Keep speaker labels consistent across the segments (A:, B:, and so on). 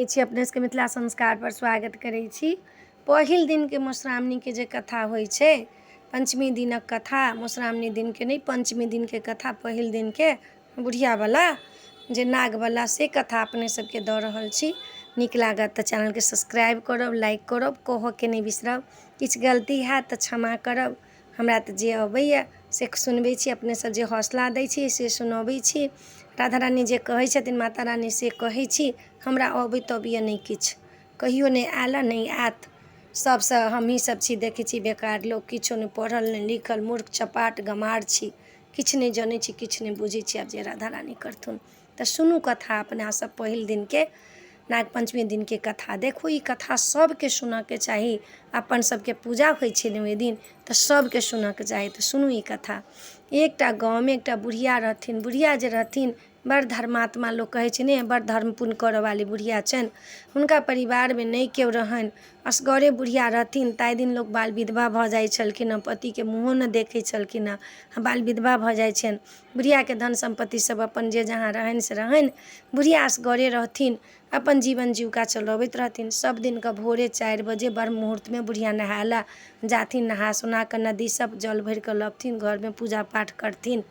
A: लगै छी अपने सबके मिथिला संस्कारपर स्वागत करै छी। पहिल दिनके मधुश्रावणीके जे कथा होइ छै, पञ्चमी दिनक कथा, मधुश्रावणी दिनके नहि, पञ्चमी दिनके कथा, पहिल दिनके बुढ़ियावला जे नागवला, से कथा अपने सबके दऽ रहल छी। नीक लागत तऽ चैनलके सब्सक्राइब करब, लाइक करब, कहऽके नहि बिसरब। किछु गलती हैत तऽ क्षमा करब। हमरा तऽ जे अबैए से सुनबै छी, अपने सब जे हौसला दै छी से सुनबै छी। राधा रानी जे कहै छथिन, माता रानी, से कहै छी। हमरा अबैत तबैए नहि किछु, कहियो नहि आयल, नहि आयत। सबसँ हमहीं सब छी, देखै छी, बेकार लोक, किछो नहि पढ़ल नहि लिखल, मूर्ख चपाट गमार छी, किछु नहि जनै छी, किछु नहि बुझै छी। आब जे राधा रानी करथुन। तऽ सुनू कथा अपना सब पहिल दिनके नाग पञ्चमी दिनके कथा। देखू, ई कथा सबके सुनऽके चाही। अपन सबके पूजा होइ छै ने ओहि दिन, तऽ सबके सुनऽके चाही। तऽ सुनू ई कथा। एकटा गाँवमे एकटा बुढ़िया रहथिन। बुढ़िया जे रहथिन, बड़ धर्मात्मा, लोक कहै छै ने, बड़ धर्म पुण्य करऽवाली बुढ़िया छनि। हुनका परिवारमे नहि केओ रहनि, असगरे बुढ़िया रहथिन। ताहि दिन लोक बाल विधवा भऽ जाइ छलखिन हँ, पतिके मुँहो नहि देखै छलखिन हँ, बाल विधवा भऽ जाइ छनि। बुढ़ियाके धन सम्पत्ति सब अपन जे जहाँ रहनि से रहनि। बुढ़िया असगरे रहथिन, अपन जीवन जीविका चलबैत रहथिन। सब दिनके भोरे 4 बजे ब्रह्म मुहूर्तमे बुढ़िया नहाय लए जाथिन। नहा सोना कऽ नदीसँ जल भरि कऽ लबथिन, घरमे पूजा पाठ करथिन।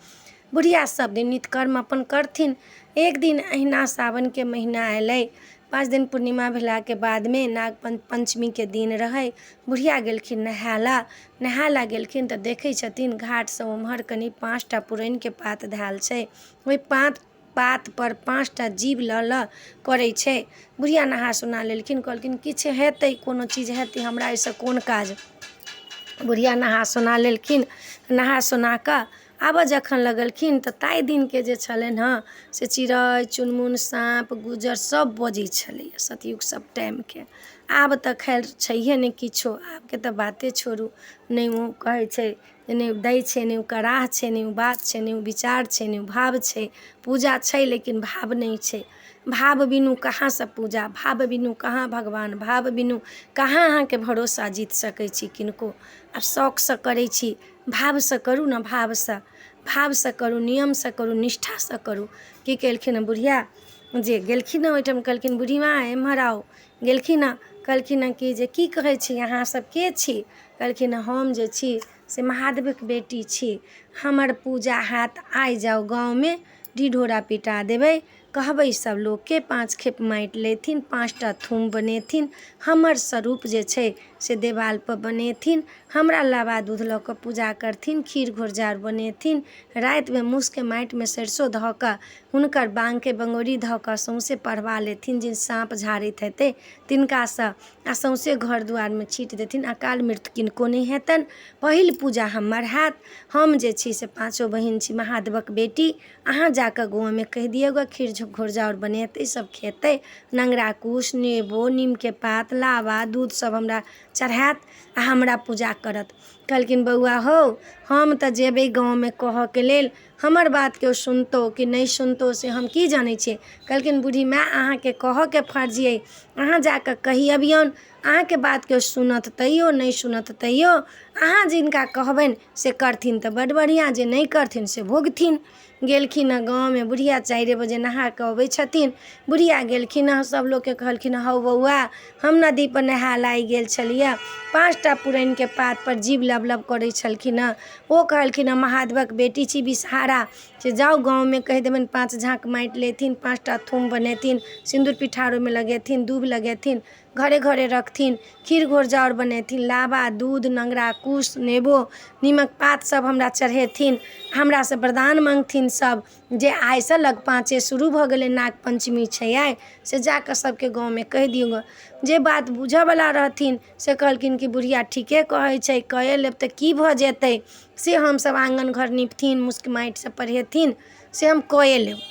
A: बुढ़िया सब दिन नित्यकर्म अपन करथिन। एक दिन अहिना सावनके महीना अयलै, 5 दिन पूर्णिमा भेलाके बादमे नाग पञ्चमीके दिन रहै। बुढ़िया गेलखिन नहाय लए। नहाय लए गेलखिन तऽ देखै छथिन घाटसँ ओम्हर कनि 5टा पुरैनके पात धयल छै। ओहि पातपर 5टा जीव लऽ लऽ करै छै। बुढ़िया नहा सोना लेलखिन, कहलखिन किछु हेतै, कोनो चीज हेतै, हमरा एहिसँ कोन काज? बुढ़िया नहा सोना लेलखिन। नहा सोना कऽ आबऽ जखन लगलखिन तऽ ताहि दिनके जे छलनि हँ से चिड़ै चुनमुन, साँप गुजर सब बजै छलैए सतयुग सब टाइमके। आब तऽ खैर छैहे नहि किछो, आबके तऽ बाते छोड़ू। नहि ओ कहै छै, नहि दै छै, नहि ओ कराह छै, नहि ओ बात छै, नहि ओ विचार छै, नहि ओ भाव छै। पूजा छै लेकिन भाव नहि छै। भाव बिनु कहाँसँ पूजा? भाव बिनु कहाँ भगवान? भाव बिनु कहाँ अहाँके भरोसा जीत सकै छी किनको? आब शौकसँ करै छी, भावसँ करू ने, भावसँ, भावसँ करू, नियमसँ करू, निष्ठासँ करू। की केलखिन हँ बुढ़िया जे गेलखिन हँ ओहिठाम? कहलखिन, बूढ़ी माँ, एम्हर आउ। गेलखिन हँ, कहलखिन हँ कि जे की कहै छी, अहाँ सब के छी? कहलखिन हँ, हम जे छी से महादेवके बेटी छी, हमर पूजा हैत। आइ जाउ गाँवमे, ढिढोरा पिटा देबै, कहबै सब लोकके 5 खेप माटि लेथिन, 5टा थुम बनेथिन, हमर स्वरूप जे छै से देवालपर बनेथिन, हमरा लाबा दूध लऽ कऽ पूजा करथिन, खीर घोरजाउर बनेथिन, रातिमे मूसके माटिमे सरिसो धऽ कऽ हुनकर बाङ्गके बङ्गोरी धऽ कऽ सौँसे पढ़बा लेथिन, जे साँप झाड़ैत हेतै तिनकासँ, आ सौँसे घर दुआरिमे छीटि देथिन, अकाल मृत्यु किनको नहि हेतनि। पहिल पूजा हमर हैत। हम जे छी से पाँचो बहिन छी महादेवक बेटी। अहाँ जा कऽ गाँवमे कहि दियौ गऽ, खीर घोरजाउर बनेतै, सब खेतै, नङ्गरा कुश, नेबो, नीमके पात, लाबा दूध सब हमरा चढ़ायत आ हमरा पूजा करत। कहलखिन, बौआ हौ, हम तऽ जेबै गाँवमे कहऽके लेल, हमर बात केओ सुनतौ कि नहि सुनतौ से हम की जानै छियै? कहलखिन, बूढ़ी माय, अहाँके कहऽके फर्ज अइ, अहाँ जा कऽ कहि अबियौन। अहाँके बात केओ सुनत तैयो, नहि सुनत तैयो, अहाँ जिनका कहबनि से करथिन तऽ बड्ड बढ़िआँ, जे नहि करथिन से भोगथिन। गेलखिन हँ गाँवमे बुढ़िया, 4 बजे नहा कऽ अबै छथिन। बुढ़िया गेलखिन हँ, सभ लोकके कहलखिन, हौ बौआ, हम नदीपर नहाय लागि गेल छलियै, 5टा पुरैनके पातपर जीव लब लब करै छलखिन हँ। ओ कहलखिन हँ, महादेवक बेटी छी विषहारा, से जाउ गाँवमे कहि देबनि, 5 झाँक माटि लेथिन, 5टा थुम बनेथिन, सिन्दूर पिठार ओहिमे लगेथिन, दूबि लगेथिन, घरे घरे रखथिन, खीर घोरजाउर बनेथिन, लाबा दूध, नङ्गरा कुश, नेबो, नीमक पात सब हमरा चढ़ेथिन, हमरासँ वरदान मङ्गथिन सब, जे आइसँ लगपाँचे शुरू भऽ गेलै, नाग पञ्चमी छै आइ, से जा कऽ सबके गाँवमे कहि दियौ गऽ। जे बात बुझऽवला रहथिन से कहलखिन कि बुढ़िया ठीके कहै छै, कए लेब तऽ की भऽ जेतै? से हमसब आङ्गन घर निपथिन, मुसके माटिसँ परहेथिन, से हम कए लेब।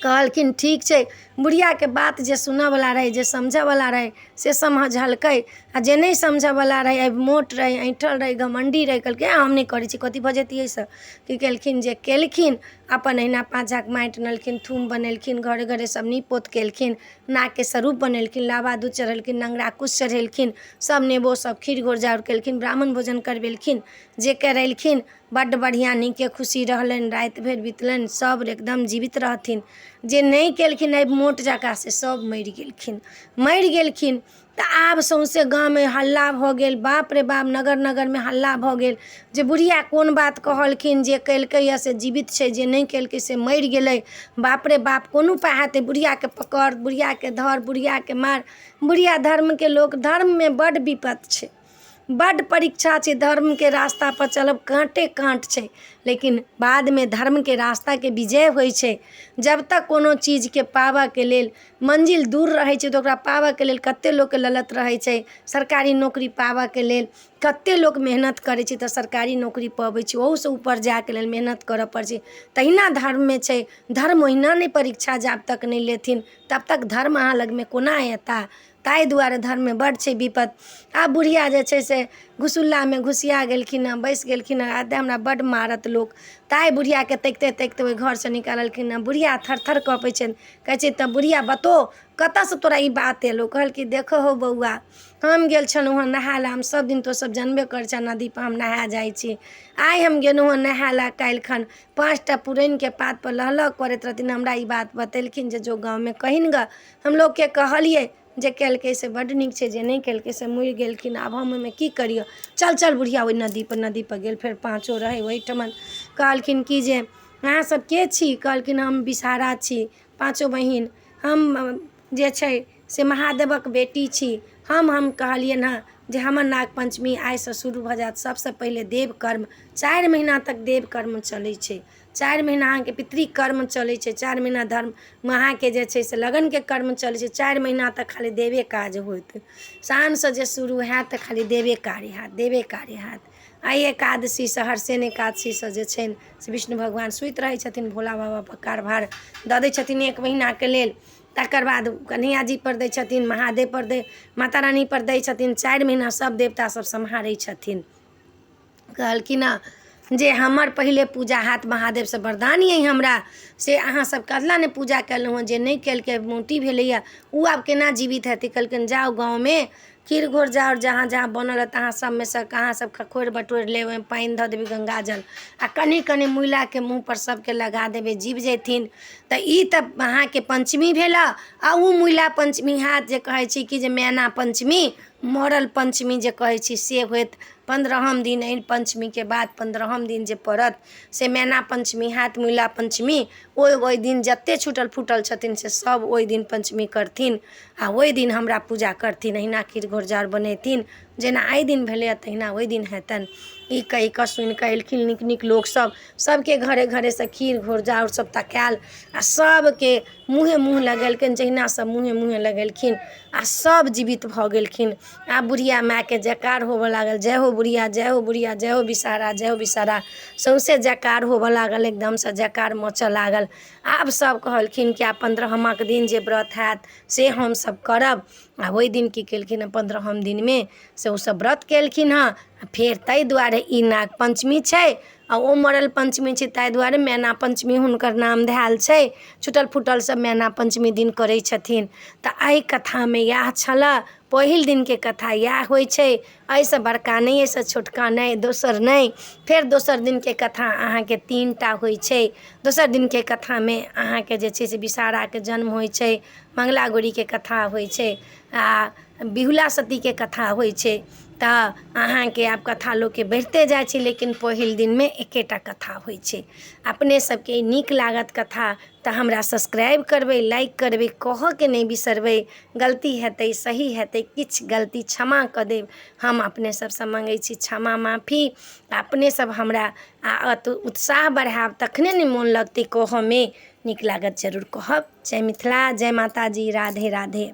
A: कहलखिन, ठीक छै। बुढ़ियाके बात जे सुनऽवला रहै, जे समझऽवला रहै, से समझलकै, आ जे नहि समझऽवला रहै, मोट रहै, ऐँठल रहै, घमण्डी रहै, कहलकै हम नहि करै छी, कथी भऽ जेतै एहिसँ? की केलखिन जे केलखिन। अपन अहिना 5 झाँक माटि अनलखिन, थूम बनेलखिन, घरे घरे सब नीप पोत केलखिन, नागके स्वरूप बनेलखिन, लाबा दूध चढ़ेलखिन, नंगरा कुश चढ़ेलखिन, सब नेबो सब खीर घोरजाउर केलखिन, ब्राह्मण भोजन करबेलखिन। जे करेलखिन बड्ड बढ़िआँ नीके खुशी रहलनि, राति भरि बितलनि, सब एकदम जीवित रहथिन। जे नहि केलखिन एहि मोट जकाँ से सब मरि गेलखिन। मरि गेलखिन तऽ आब सौँसे गाममे हल्ला भऽ गेल, बाप रे बाप, नगर नगरमे हल्ला भऽ गेल जे बुढ़िया कोन बात कहलखिन, जे केलकैए से जीवित छै, जे नहि केलकै से मरि गेलै। बाप रे बाप, कोन उपाय हेतै? बुढ़ियाके पकड़, बुढ़ियाके धर, बुढ़ियाके मार। बुढ़िया धर्मके लोक, धर्ममे बड्ड विपत्ति छै, बड्ड परीक्षा छै, धर्मके रास्तापर चलब काँटे काँट छै, लेकिन बादमे धर्मके रास्ताके विजय होइ छै। जब तक कोनो चीजके पाबऽके लेल मंजिल दूर रहै छै तऽ ओकरा पाबऽके लेल कते लोकके ललत रहै छै। सरकारी नौकरी पाबऽके लेल कते लोक मेहनत करै छै तऽ सरकारी नौकरी पबै छै, ओहूसँ ऊपर जाइके लेल मेहनत करऽ पड़ै छै। तहिना धर्ममे छै, धर्म ओहिना नहि परीक्षा जाब तक नहि लेथिन तब तक धर्म अहाँ लगमे कोना एता? ताहि दुआरे धर्ममे बड्ड छै विपत्ति। आब बुढ़िया जे छै से घुसुल्लामे घुसिया गेलखिन हँ, बैसि गेलखिन हँ, आब हमरा बड्ड मारत लोक। ताहि बुढ़ियाके तकिते तकिते ओहि घरसँ निकाललखिन हँ। बुढ़िया थर थर कँपै छनि। कहै छै तऽ बुढ़िया बतो कतऽसँ तोरा ई बात एलौ? कहलकै देखऽ हौ बौआ, हम गेल छलहुँ हँ नहाय लए। हम सब दिन तो सब जानबे करै छऽ नदीपर हम नहाय जाइ छी। आइ हम गेलहुँ हँ नहाय लए, काल्हिखन 5टा पुरैनके पातपर लहलह करैत रहथिन, हमरा ई बात बतेलखिन जे जो गाँवमे कहिन गऽ। हम लोकके कहलियै, जे केलकै से बड्ड नीक छै, जे नहि केलकै से मरि गेलखिन। आब हम ओहिमे की करियै? चल चल बुढ़िया ओहि नदीपर। नदीपर गेल, फेर पाँचो रहै ओहिठमन। कहलखिन कि जे अहाँ सब के छी? कहलखिन हम विषहारा छी, पाँचो बहिन, हम जे छै से महादेवक बेटी छी। हम कहलियनि हँ जे हमर नाग पञ्चमी आइसँ शुरू भऽ जायत। सबसँ पहिले देवकर्म, 4 महीना तक देवकर्म चलै छै, 4 महीना अहाँके पितृकर्म चलै छै, 4 महीना धर्म अहाँके जे छै से लगनके कर्म चलै छै। 4 महीना तक खाली देवे काज होत। साँझसँ जे शुरू हैत तऽ खाली देवे कार्य हैत, देवे कार्य हैत। एहि एकादशीसँ, हरसेन एकादशीसँ जे छनि से विष्णु भगवान सुति रहै छथिन, भोला बाबापर कारभार दऽ दै छथिन 1 महीनाके लेल। तकर बाद कन्हैया जी पर दै छथिन, महादेव पर दै, माता रानी पर दै छथिन। 4 महीना सब देवता सब सम्हारै छथिन। कहलखिन हँ जे हमर पहिले पूजा हैत, महादेवसँ वरदान अइ हमरा से, अहाँ सब कथला नहि पूजा केलहुँ हँ? जे नहि केलकै, मोटी भेलैए, ओ आब केना जीवित हेतै? कहलखिन जाउ गाँवमे, खीर घोरजाउर जहाँ जहाँ बनल हए तहाँ सबमे सँ अहाँ सब खखोरि बटोरि लेब, ओहिमे पानि धऽ देबै, गंगाजल, आ कनि कनि मुइलाके मुँहपर सबके लगा देबै, जीव जेथिन। तऽ ई तऽ अहाँके पञ्चमी भेल, आ ओ मुइला पञ्चमी हैत जे कहै छी कि जे मैना पञ्चमी, मरल पञ्चमी जे कहै छी से होयत 15म दिन। एहि पञ्चमीके बाद 15म दिन जे पड़त से मैना पञ्चमी हैत, मुइला पञ्चमी। ओहि दिन जते छूटल फूटल छथिन से सब ओहि दिन पञ्चमी करथिन आ ओहि दिन हमरा पूजा करथिन। अहिना खीर घोरजाउर बनेथिन, जेना एहि दिन भेलैए तहिना ओहि दिन हेतनि। ई कहि कऽ सुनि कऽ एलखिन नीक नीक लोकसभ, सभके घरे घरेसँ खीर घोरजाउर सभ तकायल आ सभके मुँहे मुँह लगेलखिन। जहिना सभ मुँहे मुँहे लगेलखिन आ सभ जीवित भऽ गेलखिन। आब बुढ़िया मायके जयकार होबऽ लागल, जय हो बुढ़िया, जय हो बुढ़िया, जय हो विषहारा, जय हो विषहारा। सौँसे जयकार होबऽ लागल, एकदमसँ जयकार मचऽ लागल। आब सभ कहलखिन कि आब 15मक दिन जे व्रत हैत से हमसभ करब। आ ओहि दिन की केलखिन हँ? 15म दिनमे से ओसभ व्रत केलखिन हँ। फेर ताहि दुआरे ई नाग पञ्चमी छै आ ओ मरल पञ्चमी छै, ताहि दुआरे मैना पञ्चमी हुनकर नाम धयल छै। छूटल फूटल सब मैना पञ्चमी दिन करै छथिन। तऽ एहि कथामे इएह छलऽ। पहिल दिनके कथा इएह होइ छै, एहिसँ बड़का नहि, एहिसँ छोटका नहि, दोसर नहि। फेर दोसर दिनके कथा अहाँके 3टा होइ छै। दोसर दिनके कथामे अहाँके जे छै से विषहाराके जन्म होइ छै, मङ्गला गौरीके कथा होइ छै आ बिहुला सतीके कथा होइ छै। तऽ अहाँके आब कथा लोकके बढ़िते जाइ छै, लेकिन पहिल दिनमे एकेटा कथा होइ छै। अपने सबके नीक लागत कथा तऽ हमरा सब्सक्राइब करबै, लाइक करबै, कहऽके नहि बिसरबै। गलती हेतै, सही हेतै, किछु गलती क्षमा कऽ देब। हम अपने सबसँ मङ्गै छी क्षमा माफी। अपने सब हमरा आ उत्साह बढ़ायब तखने ने मोन लगतै कहऽमे, नीक लागत, जरूर कहब। जय मिथिला, जय माताजी, राधे राधे।